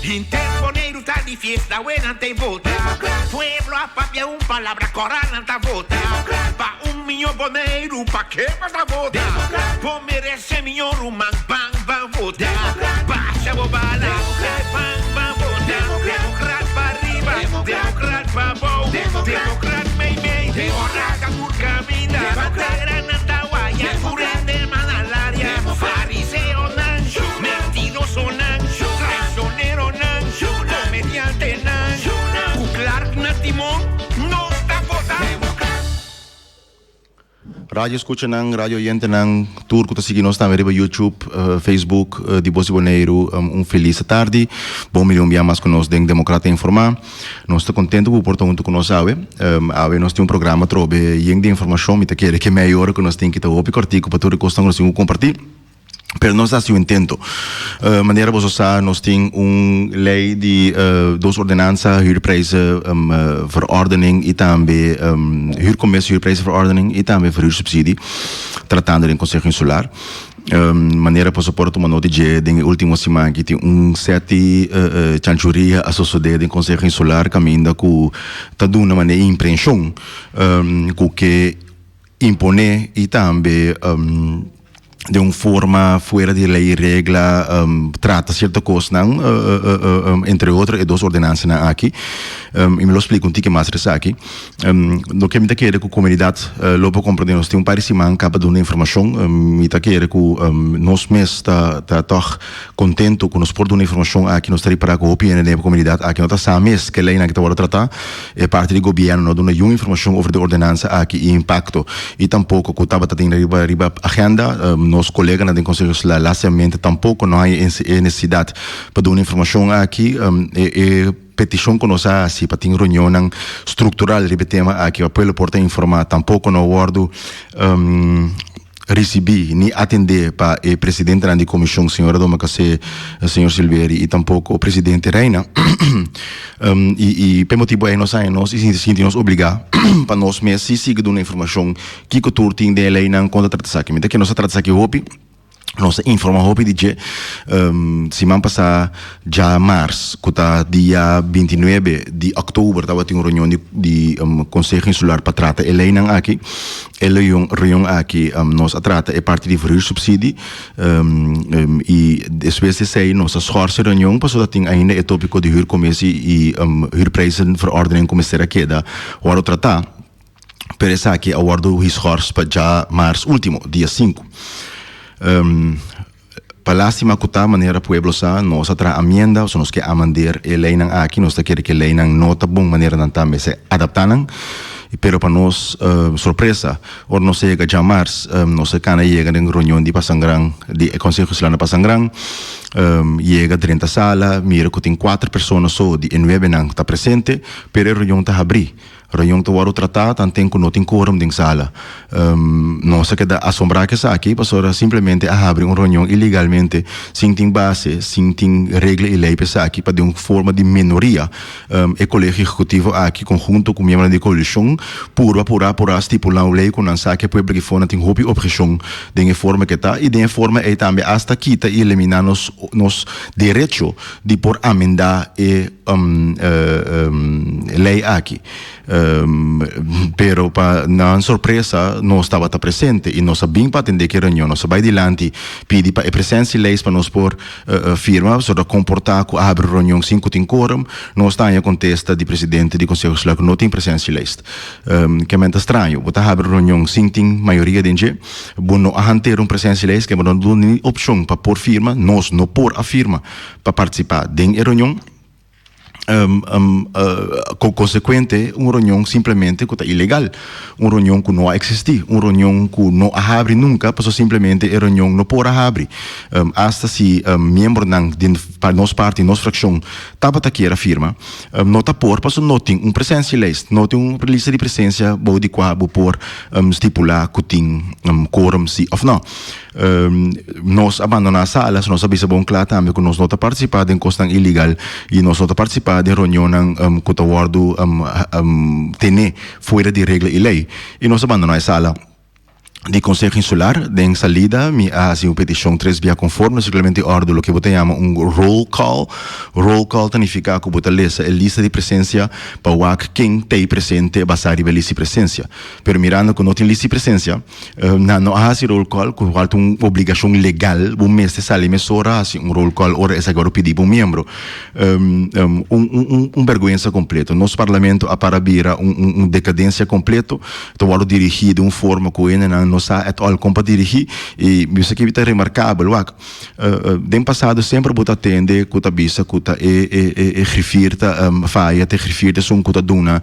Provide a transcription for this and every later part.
Henter Boneiru ta di fiesta awe nan ta vota. Pueblo a papia un palabra kora nan ta vota. Pa un miño Boneiru pa ke bo ta vota? Bo merese miño ruman ban ban vota. Basha bo bala ban ban vota. Demokrat pa riba demokrat pa bou demokrat mei mei ora ta tur kaminda. Bandera nan ta waya tur hende man alaria. Fariseonan mentirosonan traicioneronan komediantenan ku Clark na timon nos ta vota. Radio escuchanan, radio oyentenan, tur ku ta sigui nos tambe riba YouTube, Facebook di Bos di Boneiru, un felis atardi. Bon bini un bia mas ku nos den Democrata Informá. Nos ta kontentu ku bo por ta huntu ku nos awe. Awe nos tin un programa atrobe yen di informashon. Mi ta kere ke mei ora ku nos tin ki ta hopi kòrtiku pa tur e kosnan ku nos tin ku kompartí. Pero nos ta hasi un intento. Manera boso sa nos tin un ley di dos ordenansa, huurprijzen verordening y tambe huurcommissie huurprijzenverordening y tambe verhuursubsidie tratando den Conseho Insular. Manera boso por a tuma nota dje den e ultimo siman aki tin un set di chanchuria a sosode den Conseho Insular caminda cu ta duna manera impresion cu ke imponé y tambe den un forma fuera di ley y regla trata cierto cosnan entre otro e dos ordenansanan aki y mi lo splica un tiki mas di esaki. Loke mi ta kere cu comunidad lo por comprende nos tin un par di siman caba duna informacion mi ta kere cu nos mes ta ta tog contento cu nos por duna informacion aki nos ta ripara cu hopi hende den e comunidad aki no ta sa mes ke leynan aki ta wordo trata. E parti di gobierno no duna yun informacion over di ordenansa aki y impacto y tampoco cu tabata tin riba riba agenda. Nos coleganan den Conseho Insular lastimamente tampoco no haya e necesidad pa duna informacion aki. E e peticion cu nos a haci pa tin reunionnan structural riba e tema aki pa pueblo por ta informa tampoco no a wordo Ricibi ni atende pa e presidentenan di comision señora Domacassé, señor Silveri y tampoco presidente Reina. Y y p'e motibo ey nos haña nos y sinti nos obliga pa nos mes si sigui duna informacion kico tur tin den e leynan con ta trata esaki. Mi ta kere nos a trata esaki hopi, nos a informa hopi di dje siman pasa djamars cu ta dia bintinuebe di october tabatin un reunion di di Conseho Insular pa trata e leynan aki. E reunion aki nos a trata e parti di verhuursubsidie y despues di esey nos a schorsa e reunion pasobra tin ainda e topico di huurcommissie y huurprijzenverordening cu mester a keda wordo trata, pero esaki a wordo geschorst pa djamars ultimo, dia sinku. Pa lastima ku ta manera pueblo sa, nos a traha amienda, pasobra nos ke amander e leinan aki, nos ta kere ku e leinan no ta bon manera nan ta mester adaptá nan. Pero pa nos sorpresa, ora nos a yega djamars, nos a kana yega den reunion di Pasangran, di e Konseho Insular na Pasangran, yega drenta sala, mira ku tin kuater persona so di e nuebenan ta presente, pero e reunion ta habrí. Reunion ta wòrdu tratá tanten ku no tin quorum den sala. Nos a keda asombrá ku esaki pasobra simplemente a habri un reunion ilegalmente sin tin base, sin tin regla i lei pa esaki pa den un forma di minoria e kolegio ehekutivo aki konhunto ku miembronan di koalishon purba purá purá stipulá un lei ku nan sa ku e pueblo aki for nan tin hopi obheshon den e forma ke ta i den e forma ei tambe asta kita i eliminá nos nos derecho di por amendá e lei aki. Pero pa nan sorpresa nos tabata presente i nos a bin pa atendé ki reunion. Nos a bai dilanti pidi pa e presensielijst pa nos por firma pasobra komportá ku a habri reunion sin ku tin quorum. Nos ta haña kontesta di presidente di Konseho Insular ku no tin presensielijst. Ke men ta straño, bo ta habri reunion sin tin mayoria den dje. Bo no a hantera un presensielijst ke bo no duna ni opshon pa por firma. Nos no por a firma pa partisipá den e reunion. Konsekuente un reunion simplemente ku ta ilegal, un reunion ku no a eksistí, un reunion ku no a habri nunka pasobra simplemente e reunion no por a habri. Asta si miembronan di nos parti, nos frakshon tabata kier a firma, no ta por pasobra no tin un presensielijst, no tin un lista di presensia bou di kua bo por stipulá ku tin quorum si òf no. Nos a bandoná sala, so nos a bisa bon kla tambe ku nos no ta partisipá den kosnan ilegal i nos no ta partisipá den reunionnan ku ta wòrdu tené fuera di regla i lei. I nos a bandoná e sala. Di Konseho Insular, den salida mi a hasi un petishon tres bia konforme nos reglamento di òrdu loke bo ta yama un roll call. Roll call ta nifiká ku bo ta lesa e lista di presensia pa wak ken t'ei presente basá riba e lista di presensia. Pero mirando ku no tin lista di presensia, nan no a hasi roll call, ku kual ta un obligashon legal, bo mester sali mesora hasi un roll call ora esaki wòrdu pidí pa un miembro. Un bèrgwensa kompleto. Nos parlamento a para bira un dekadensia kompleto. Ta wòrdu dirigí den un forma ku hendenan no sa at all kon pa dirigí i mi bisa ki ta remarkabel wak den pasado semper bo ta tende ku ta bisa ku ta e e e griffier ta faya ta e griffier ta esun ku ta duna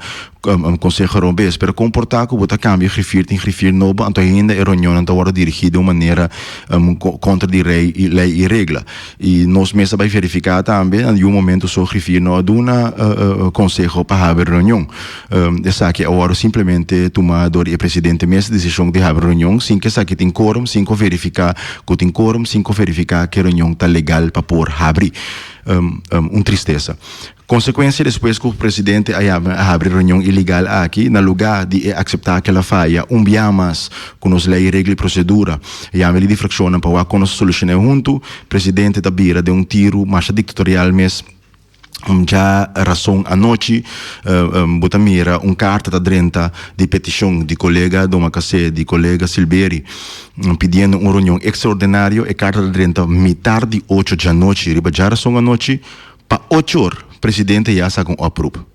konseho robes pero kon por ta ku bo ta kambia griffier tin griffier nobo anto ainda e reunionnan ta wòrdu dirigí den un manera kontra di rei i lei i regla i nos mes a bai verifiká tambe na yu momento so griffier no a duna konseho pa habri reunion. Esaki a wòrdu simplemente tumá dor di e presidente mes, desishon di habri reunion sin ku esaki tin kórum, sin ku verifiká ku tin kórum, sin ku verifiká ku e reunion ta legal pa por habri. Un tristesa. Konsekuensia despues ku presidente a yama a habri reunion ilegal aki, na lugá di e akseptá ku el a faya un bia mas ku nos lei, regla i prosedura, yama e di frakshonnan pa wak kon nos ta solushoná e huntu, presidente ta bira den un tiru masha diktatorial mes. Dja rason anochi bo ta mira un karta ta drenta di petishon di kolega Domacassé, di kolega Silberi pidiendo un reunion ekstraordinario. E karta ta drenta mitar di ocho djanochi. Riba dja rason anochi pa ocho or presidente ya saka un oproep.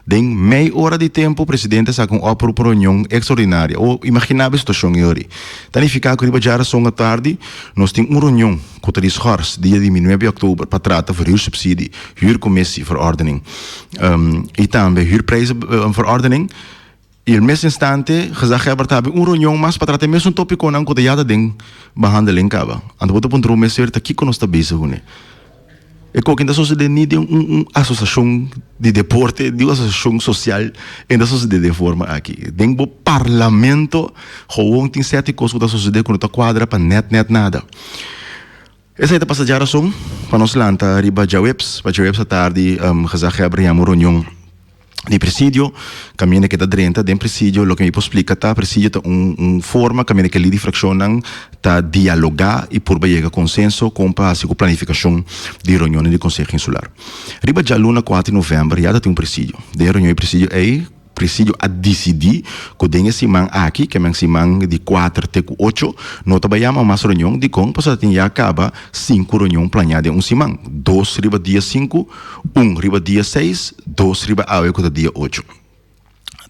Den mei ora di tempu presidente a saka un oproep pa reunion ekstraordinario. Awor imaginá bo e situashon ei ori. Ta nifiká ku riba djarason atardi nos tin un reunion ku ta di schors dia di nuebe di òktober pa trata verhuursubsidie, huurcommissieverordening i tambe huurprijzenverordening. I el mes instante gezaghebber ta habri un reunion mas pa trata e mesun topikonan ku ta ya ta den behandeling kaba. Anto bo ta puntra bo mes ser ta kiko nos ta bezig kuné. E koken ta sosodé ni den un un asosiashon di deporte, ni un asosiashon sosial e ta sosodé den forma aki. Den bo parlamento gewoon tin sèti kos ku ta sosodé ku no ta kuadra pa nèt nèt nada. Esei ta pasa djarason pa nos lanta riba djaweps, pa djaweps atardi gezaghebber yama un reunion di presidio kaminda ke ta drenta den presidio loke mi por splika ta presidio ta un un forma kaminda ke lider di frakshonnan ta dialogá i purba yega konsenso kon pa hasi ku planifikashon di reunionnan di konseho insular. Riba djaluna kuater di novèmber ya ta tin un presidio. Den e reunion di presidio ei Presidio a disidí ku den e siman aki, ke men siman di kuater te ku ocho, no ta bai yama mas reunion. Dikon? Pasobra tin ya kaba sinku reunion plañá den un siman, dos riba dia sinku, un riba dia seis, dos riba awe ku ta dia ocho.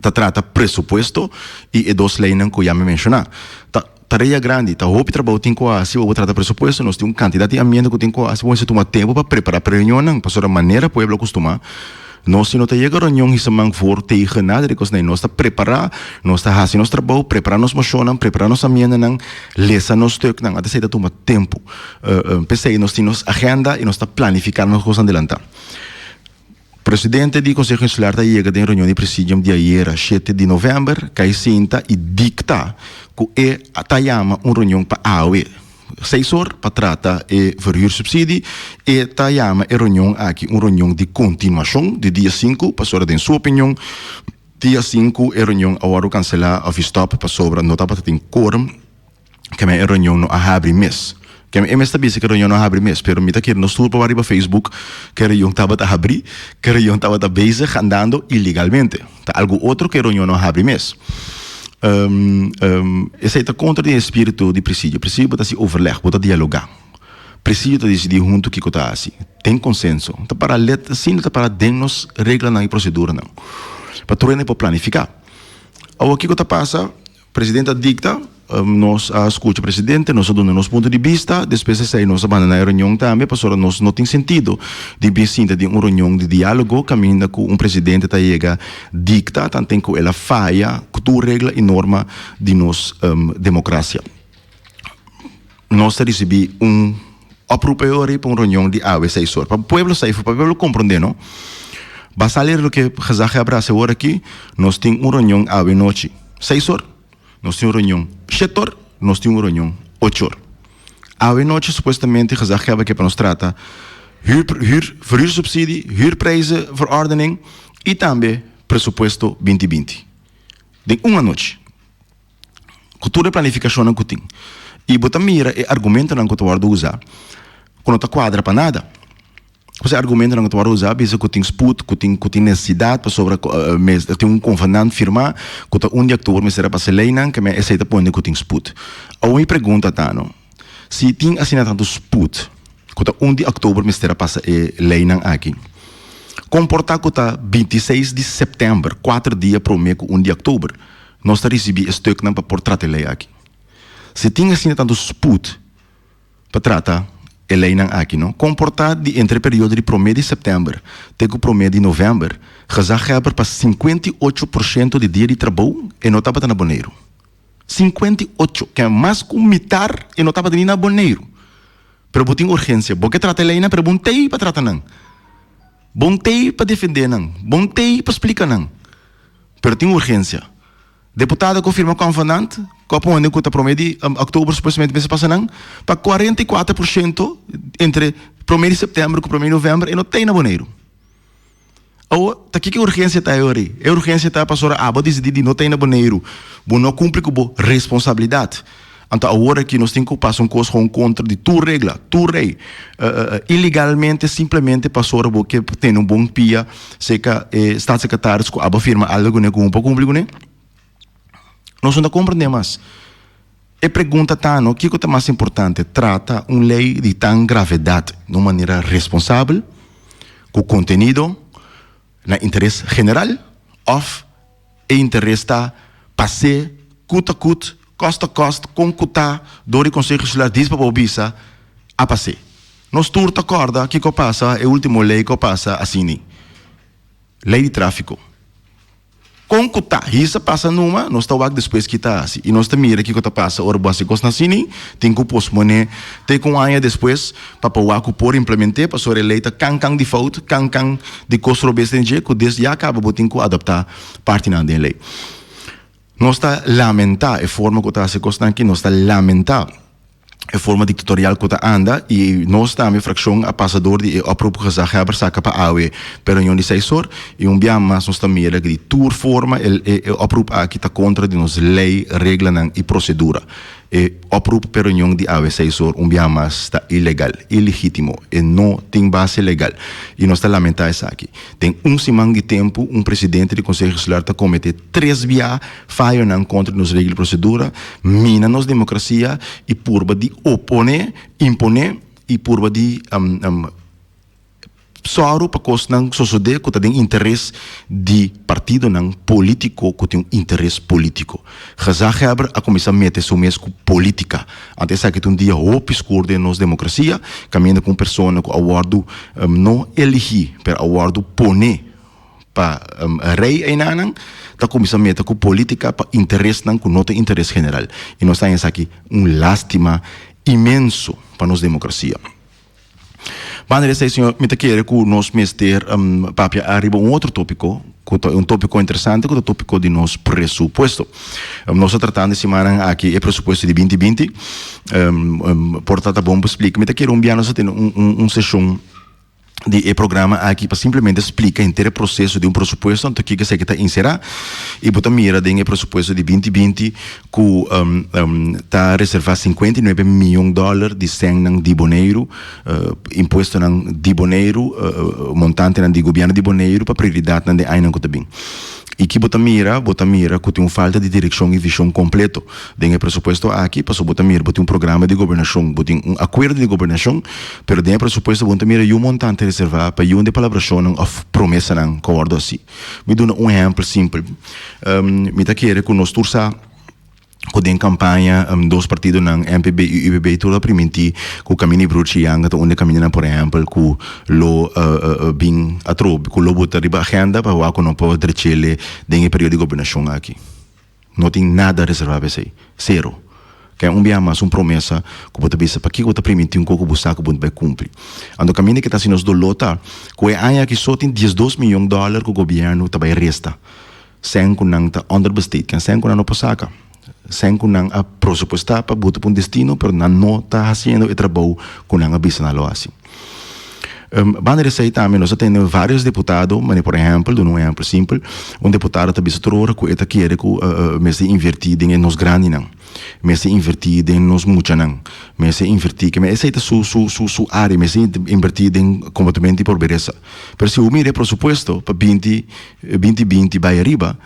Ta trata presupuesto i e dos leinan ku ya mi menshoná. Ta tarea grandi, ta hopi trabou tin ku hasi ora bo trata presupuesto. Nos tin un kantidat di amiento ku tin ku hasi. Bo mester tuma tempu pa prepará pa reunionnan, pasobra manera pueblo a kustumá, nos si no ta yega reunion hisa man voor, tegen, nada di kosnan. Nos ta prepará, nos ta hasi nos trabou, prepará nos moshonnan, prepará nos amiendanan, lesa nos stuknan. Antes esei ta tuma tempu. P'esei nos tin nos agenda i nos ta planifiká nos kosnan delantá. Presidente di Konseho Insular ta yega den reunion di presidium di ayera shete di novèmber, kai sinta i dikta ku e ta yama un reunion pa awe seis or pa trata e verhuursubsidie. E ta yama e reunion aki un reunion di kontinuashon di dia sinku pasobra den su opinion dia sinku e reunion a wòrdu kanselá òf stòp pasobra no tabata tin quorum. Keme e reunion no a habri mes. Keme e mes ta bisa ku e reunion no a habri mes, pero mi ta kere nos tur por wak riba Facebook ku e reunion tabata habri, ku e reunion tabata bezig andando ilegalmente. Ta algu otro ku e reunion no a habri mes. Esei ta kontra di e spiritu di presidio. Presidio bo ta hasi overleg, bo ta dialogá. Presidio ta disidí huntu kiko ta hasi, den konsenso. Ta para let asina ta para den nos reglanan i proseduranan pa tur hende por planifiká. Awor kiko ta pasa? Presidente a dicta, nos a scucha presidente, nos a duna nos punto di bista, despues esey nos a bandona e reunion tambe pasobra nos no tin sentido di bin sinta den un reunion di dialogo caminda cu un presidente ta yega dicta tanten cu el a faya cu tur regla y norma di nos democracia. Nos ta ricibi un oproep e ora pa un reunion di awe seis or. Pa pueblo sa pa pueblo comprende no. Basa leer loke gezaghebber haci awor aki, nos tin un reunion awe nochi seis or, nos tin un reunion shet or, nos tin un reunion ocho or. Awe nochi supuestamente gezaghebber ke pa nos trata huur, huur, verhuursubsidie, huurprijzenverordening y tambe presupuesto binti binti. Den un anochi. Ku tur e planifikashonnan ku tin. I bo ta mira e argumentonan ku ta wòrdu usá ku no ta kuadra pa nada. Pues e argumentonan ku ta wòrdu usá bisa ku tin sput, ku tin ku tin nesesidat pasobra mes tin un konvenant firmá ku ta un di òktober mester a pasa e leinan ke men esei ta pone ku tin sput. Awor mi pregunta ta no, si tin asina tantu sput ku ta un di òktober mester a pasa e leinan aki, kon por ta ku ta 26 di sèptèmber, kuater dia promé ku un di òktober, nos ta risibí e stuknan pa por trata e lei aki? Si tin asina tantu sput, Pa trata e leinan aki no komportá di entre e periodo di promé di sèptèmber te ku promé di novèmber, gezaghebber pa 58% di dia di trabou e no tabata na Boneiru. 58, ke mas ku mitar e no tabata ni na Boneiru. Pero bo tin urgensia, bo ke trata e leinan pero bo no tei pa trata nan. Bo no tei pa defendé nan, bo no tei pa splika nan. Pero tin urgensia. Deputado ku firma konvenant ku a pone ku ta promé di òktober supuestamente mester pasa nan pa 44% entre promé di sèptèmber ku promé di novèmber e no tei na Boneiru. Awor, ta kiko e urgensia ta e ora ei? E urgensia ta pasobra abo a disidí di no tei na Boneiru. Bo no kumpli ku bo responsabilidat. Anto awor aki nos tin ku pasa un kos gewoon kontra di tur regla, tur rei. Ilegalmente simplemente pasobra bo ke tene un bon pia serka e staatssecretaris ku abo firma algo kuné ku bo por kumpli kuné. Nos no ta komprendé mas. E pregunta ta no, kiko ta mas importante, trata un lei di tan gravedat na un manera responsabel, ku kontenido, na interes general òf E interes ta pas'é kut a kut, kòst a kòst, kon ku ta dor di Konseho Insular dis pa bo bisa a pas'é. Nos tur ta kòrda kiko a pasa e último lei ku a pasa asini, Lei di Tráfiko. Kon ku ta hisa pasa numa, nos ta wak despues ki ta hasi i nos ta mira kiko ta pasa ora bo hasi kosnan asini, tin ku posponé te ku un aña despues pa pa wak ku por implement'é pasobra e lei ta kan kan di fout, kan kan di kos robes den dje ku des ya kaba bo tin ku adaptá partinan den lei. Nos ta lamentá e forma ku ta hasi kosnan aki, nos ta lamentá e forma diktatorial ku ta anda i nos tambe frakshon a pasa dor di e oproep ku gezaghebber saka pa awe pa e reunion di seis or i un bia mas nos ta mira ku di tur forma e oproep aki ta kontra di nos lei, reglanan i prosedura. E oproep p'e reunion di awe seis or un biaha mas ta ilegal, ilegítimo, e no tin base legal i nos ta lamentá esaki. Den un siman di tempu un presidente di Konseho Insular ta kometé tres bia fayonan kontra di nos regla di prosedura, mina nos demokrasia i purba di oponé, imponé i purba di Sòru pa kosnan sosodé ku ta den interes di partidonan polítiko ku tin un interes polítiko. Gezaghebber a kuminsá mete su mes ku polítika. Anto esaki ta un dia hopi skur den nos demokrasia, kaminda ku un persona ku a wòrdu no eligí pero a wòrdu poné pa rei einanan ta kuminsá mete ku polítika pa interesnan ku no ta interes general. I nos ta haña esaki un lástima inmenso pa nos demokrasia. Banda di esei, señor, mi ta kere ku nos mester papia ariba un otro tópiko, ku ta un tópiko interesante, ku ta tópiko di nos presupuesto. Nos ta tratando e simannan aki e presupuesto di binti binti. Por ta ta bon pa splika. Mi ta kere un bia nos ta tene un seshon di e programa aki pa simplemente splika henter e proseso di un presupuesto, anto kiko esaki ta enserá. I bo ta mira den e presupuesto di binti binti ku ta reservá 59 mion dòler di sènnan di Boneiru, impuestonan di Boneiru, montantenan di gobièrnu di Boneiru pa prioridatnan den añanan ku ta bin. I ki bo ta mira? Bo ta mira ku tin un falta di direkshon i vishon kompleto den e presupuesto aki, pasobra bo ta mira bo tin un programa di gobernashon, bo tin un akuerdo di gobernashon, pero den e presupuesto bo no ta mira yu montante reservá pa yu di palabrashonnan òf promesanan ku a wòrdu hasí. Mi duna un ehèmpel simpel. Mi ta kere ku nos tur sa ku den kampaña dos partidonan, MPB i UPB, tur a primintí ku Kaminda di Broer Chiyanga ta un di e kamindanan por ehèmpel ku lo bin atrobe, ku lo buta riba agenda pa wak ku no por drech'el den e periodo di gobernashon aki. No tin nada reservá pa esei. Sero. Ke un bia mas un promesa ku bo ta bisa pakiko bo ta primintí un kos ku bo sa ku bo no ta bai kumpli. Anto kaminda ke ta hasi nos doló ta ku e aña aki so tin diesdos miyon dòler ku gobièrnu ta bai resta. Sèn ku nan ta onderbesteed, ken sèn ku nan no por saka. Sèn ku nan a presupuestá pa buta pa un destino pero nan no ta hasiendo e trabou ku nan a bisa nan lo hasi. Banda di esei tambe nos a tende varios diputado, manera por ehèmpel, duna un ehèmpel simpel, un diputado ta bisa tur ora ku e ta kere ku mester invertí den e nos grandinan, mester invertí den nos muchanan, mester invertí, ke men esei ta su su su su área, mester invertí den kombatimentu di pobresa. Pero si bo mira e presupuesto pa binti binti binti bai ariba,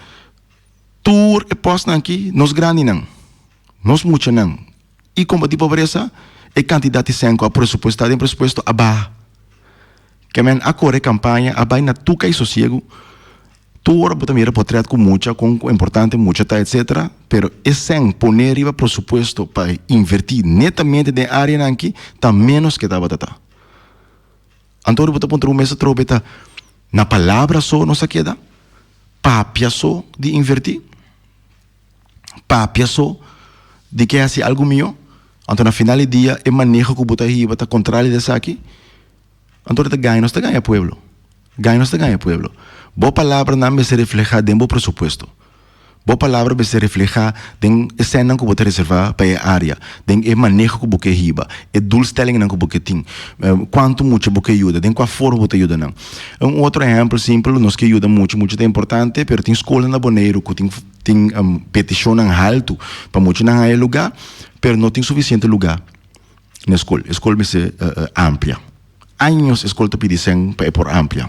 tur e pòstnan aki nos grandinan, nos muchanan, i kombatí pobresa, e kantidat di sèn ku a presupuestá den presupuesto a baha. Ke men a kore kampaña, a bai na tuka i sosiegu, tur ora bo ta mira potrèt ku mucha, kon importante mucha ta etsetera, pero e sèn poné riba presupuesto pa invertí netamente den áreanan aki ta ménos ke tabata ta. Anto ora bo ta puntra bo mes atrobe ta na palabra so nos a keda? Papia so di invertí? Papia so di ke hasi algu mihó, anto na final di dia e maneho ku bo ta hiba ta kontrario di esaki, anto ta gaña nos ta gaña pueblo, gaña nos ta gaña pueblo. Bo palabranan mester reflehá den bo presupuesto, bo palabra mester reflehá den e sènnan ku bo ta reservá pa e área, den e maneho ku bo ke hiba, e doelstellingnan ku bo ke tin, kuantu mucha bo ke yuda, den kua forma bo ta yuda nan. Un otro ehèmpel simpel, nos ke yuda mucha, mucha ta importante, pero tin skolnan na Boneiru ku tin. Tin petishonnan haltu pa muchanan haña lugá, pero no tin sufisiente lugá na e skol. E skol mester amplia. Años e skol ta pidi sèn pa e por amplia.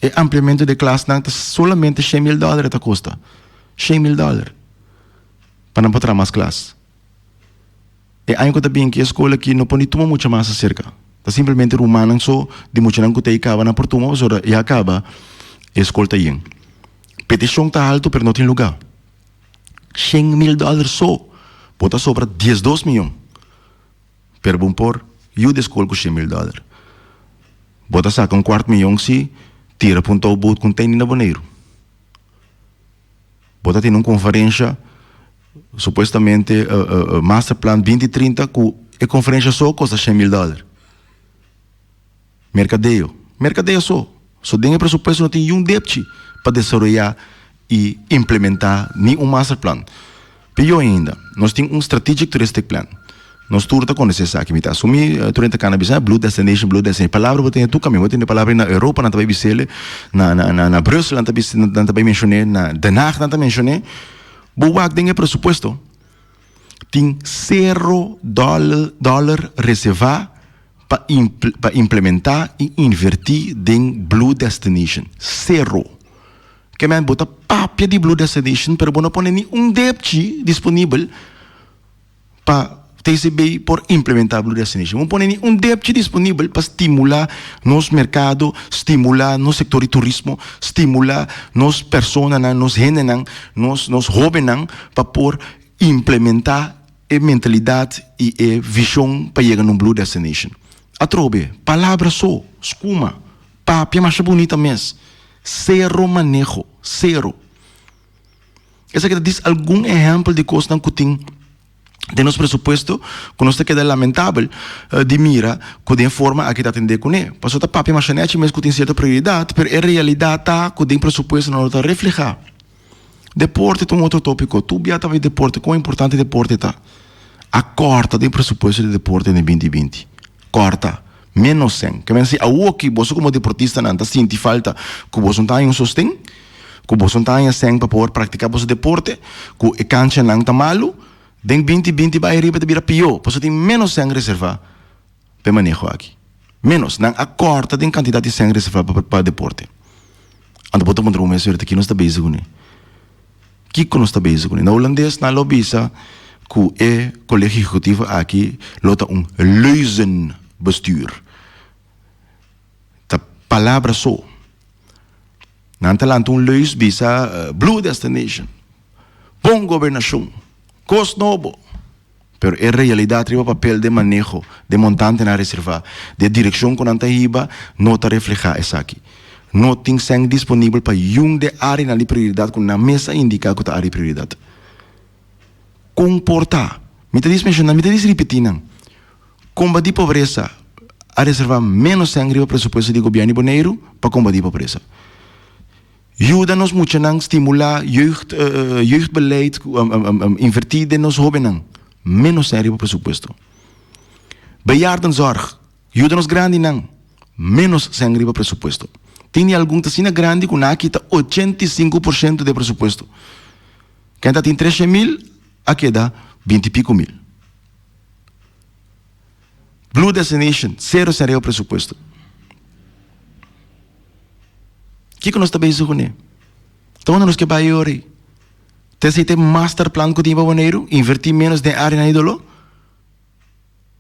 E ampliamentu di e klasnan ta solamente shen mil dòler e ta kosta. Shen mil dòler pa nan por traha mas klas. E aña ku ta bin aki e skol aki no por ni tuma mucha mas aserka. Ta simplemente rumannan so di muchanan ku ta ei kaba nan por tuma pasobra ya kaba e skol ta yen. Petishon ta haltu pero no tin lugá. 100,000 dòler so bo ta sobra 12 miyon. Pero bo por yuda e skol ku 100,000 dòler. Bo ta saka un kuart miyon si tira pa un touboot ku un teni na Boneiru. Bo ta tene un konferensha supuestamente Masterplan 2030 ku e konferensha so kosta 100,000 dòler. Merkadeo. Merkadeo so. So den e presupuesto no tin yun depchi pa desaroyá i implementá ni un masterplan. Pió ainda, nos tin un Strategic Touristic Plan. Nos tur ta konosé esaki. Mi ta asumí tur hende ta kana bisa, Blue Destination, Blue Destination. Palabra bo tene tur kaminda. Bo tene palabra na Europa nan ta bai bis'el, na na na na Brussel nan ta bisa nan ta bai menshoné, na Den Haag nan ta menshoné. Bo wak den e presupuesto tin sero dòler reservá pa pa implementá i invertí den Blue Destination. Sero. Ke men bo ta papia di Blue Destination pero bo no pone ni un depchi disponibel pa TCB por implementá Blue Destination. Bo no pone ni un depchi disponibel pa stimulá nos merkado, stimulá nos sektor di turismo, stimulá nos personanan, nos hendenan, nos nos hóbennan pa por implementá e mentalidat i e vishon pa yega na un Blue Destination. Atrobe, palabra so, skuma, papia masha bunita mes. Sero maneho, sero. Esaki ta dis algun ehèmpel di kosnan ku tin den nos presupuesto ku nos ta keda lamentabel di mira ku den forma aki ta atendé kuné. Pasobra ta papia masha nèchi mes ku tin sierto prioridat, pero e realidat ta ku den presupuesto no ta reflehá. Deporte ta un otro tópiko. Tur bia ta bai deporte, kon importante deporte ta. A kòrta den presupuesto di deporte den binti binti. Kòrta. Ménos sèn. Ke men si awoki boso komo deportistanan ta sinti falta ku boso no ta haña un sosten, ku boso no ta haña sèn pa por praktiká boso deporte, ku e kanchanan ta malu, den binti binti bai ariba ta bira pió, pasobra tin ménos sèn reservá pa e maneho aki. Ménos. Nan a kòrta den kantidat di sèn reservá pa deporte. Anto bo ta puntra bo mes, Señor, ta ki nos ta bezig kuné? Kiko nos ta bezig kuné? Na hulandes nan lo bisa ku e Kolegio Ehekutivo aki lo ta un leuzenbestuur. Ta palabra so. Nan ta lanta un leus bisa Blue Destination, bon gobernashon, kos nobo. Pero e realidat riba papel den maneho den montantenan reservá, den direkshon ku nan ta hiba, no ta reflehá esaki. No tin sèn disponibel pa yun den áreanan di prioridat ku nan mes a indiká ku ta área di prioridat. Kon por ta? Mi ta dis menshoná, mi ta dis ripití nan. Kombatí pobresa a reservá ménos sèn riba presupuesto di gobièrnu di Boneiru pa kombatí pobresa. Yuda nos muchanan stimulá jeugd jeugdbeleid invertí den nos hóbennan ménos sèn riba presupuesto. Bejaardenzorg, yuda nos grandinan. Ménos sèn riba presupuesto. Tin di algun ta asina grandi ku nan a kita 85% di e presupuesto. Ken ta tin 300 mil a keda 20 i piko mil. Blue Destination, sero sèn riba presupuesto. Kiko nos ta bezig kuné? Ta unda nos ke bai e ora ei? Ta esei ta e masterplan ku tin pa Boneiru? Invertí ménos den áreanan di doló?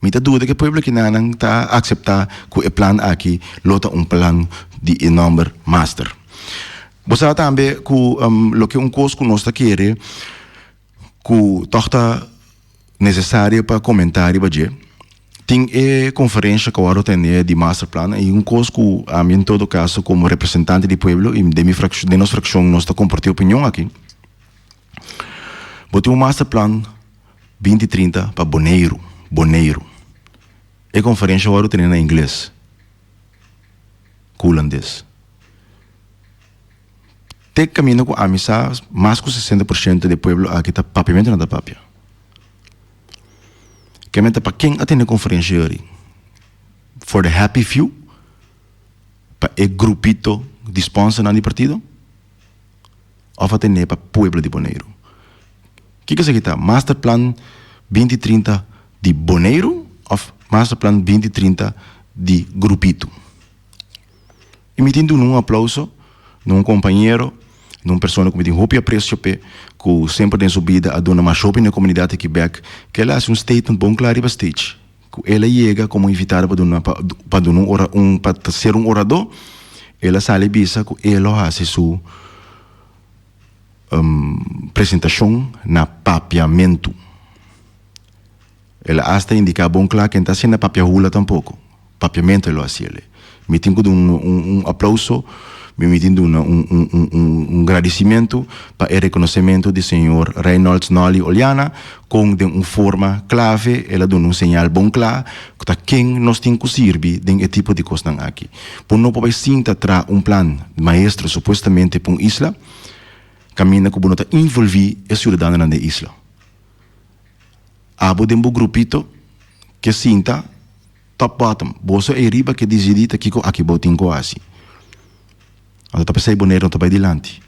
Mi ta duda ku e pueblo kinanan ta akseptá ku e plan aki lo ta un plan di e nòmber master. Bo sa tambe ku loke un kos ku nos ta kere ku tòg ta nesesario pa komentá riba dje. Tin e konferensha ku a wòrdu tene di masterplan i un kos ku ami en todo kaso komo representante di pueblo i den mi frakshon den nos frakshon nos ta kompartí opinion aki. Bo tin un masterplan 2030 pa Boneiru, Boneiru. E konferensha wòrdu tene na ingles ku hulandes. Te kaminda ku ami sa mas ku 60% di e pueblo aki ta papiamentu nan ta papia. Ke meta pa ken a tene konferensha yori? For the happy few? Pa e grupito di sponsornan di partido? Of a tene pa pueblo di Boneiru? Kiko esaki ta? Masterplan 2030 di Boneiru of Masterplan 2030 di grupito? I mi tin duna un aplauso na un kompañero, na un persona ku mi tin hopi apresio p'e, ku semper den su bida a duna mas hopi na e komunidat aki bèk, ku el a hasi un statement bon kla riba stage, ku el a yega komo invitado pa duna pa duna un ora un pa ser un oradó, el a sali bisa ku e lo hasi su presentashon na papiamentu. El a asta indiká bon kla ku e no ta hasié na papia hula tampoko. Papiamentu e lo hasié. Mi tin ku duna un aplouso, mi tin duna un gradisimentu pa e rekonosementu di señor Reynolds Nolly Oliana kon den un forma klave el a duna un señal bon kla ku ta ken nos tin ku sirbi den e tipo di kosnan aki. Bo no por bai sinta traha un plan maestro supuestamente pa un isla kaminda ku bo no ta involví e siudadanonan den e isla. Abo den bo grupito ke sinta top bottom. Boso ei riba ke disidí ta kiko aki bo tin ku hasi. Anto ta p'esei Boneiru no ta bai dilanti.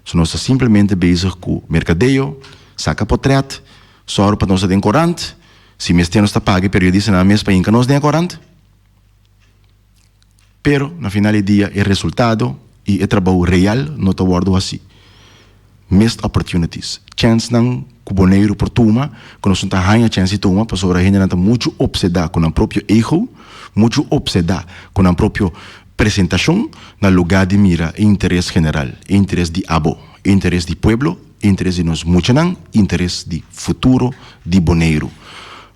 So nos ta simplemente bezig ku merkadeo, saka potrèt, sòru pa nos ta den korant, si mester nos ta paga e periodistanan mes pa hinka nos den e korant. Pero na final di dia e resultado y e trabou real no ta wordo haci. Missed opportunities, chensnan cu Boneiru por tuma, cu nos no ta haya chens di tuma pasobra hendenan ta mucho obseda cu nan propio ego, mucho obseda cu nan propio presentacion na lugar di mira e interes general, e interes di abo, e interes di pueblo, e interes di nos muchanan, interes di futuro di Boneiru.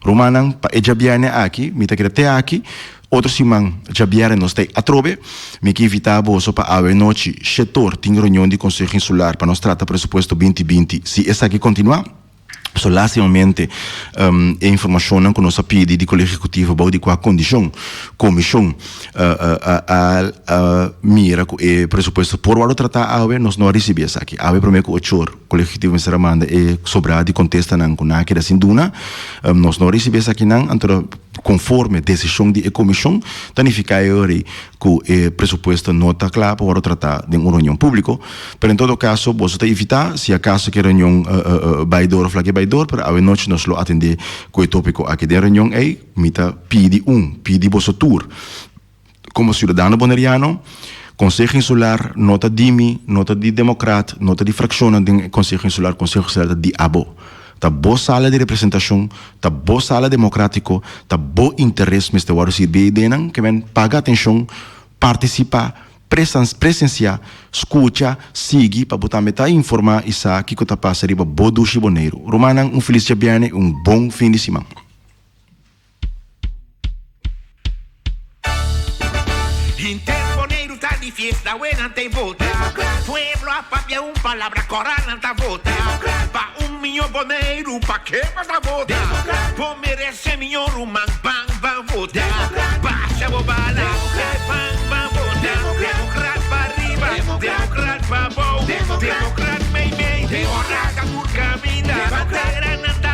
Rumannan, pa e djabièrnè aki, mi ta keda te aki. Otro siman djabièrnè nos ta atrobe. Mi ke invitá boso pa awe nochi shetor tin reunion di Konseho Insular pa nos trata presupuesto 2020. Si esaki kontinuá, so lastimamente e informashonnan ku nos a pidi di Kolegio Ehekutivo bou di kua kondishon komishon a mira ku e presupuesto por wòrdu tratá awe, nos no a risibí esaki. Awe promé ku ochor Kolegio Ehekutivo mester a manda e sobrá di kontestanan ku nan a keda sin duna. Nos no a risibí esakinan, anto konforme desishon di e komishon ta nifiká e ora ei ku e presupuesto no ta kla pa wòrdu tratá den un reunion públiko. Pero en todo kaso boso ta invitá si akaso ku e reunion bai dor òf lak e bai dor, pero awe nochi nos lo atendé ku e tópiko aki den reunion ei. Mi ta pidi un pidi boso tur komo siudadano boneriano, Konseho Insular no ta di mi, no ta di Demokrat, no ta di frakshonnan den Konseho Insular, Konseho Insular ta di abo. Ta bo sala di representashon, ta bo sala demokratiko, ta bo interes mester wòrdu sirbi ei den nan, ke men paga atenshon, partisipá, presensiá, skucha, sigui pa bo tambe ta informá i sa kiko ta pasa riba bo dushi Boneiru. Rumannan, un felis djabièrnè i un bon fin di siman. Henter Boneiru ta di fiesta, we nan ta e vota. Pueblo a papia un palabra, kora nan ta vota. Pa un miño Boneiru, pa ke bo ta vota? Bo merese miño ruman, ban ban vota. Basha bo bala, ban ban vota. Demokrat pa riba, demokrat pa bou, demokrat mei mei, ora ta tur kaminda. Bandera nan ta.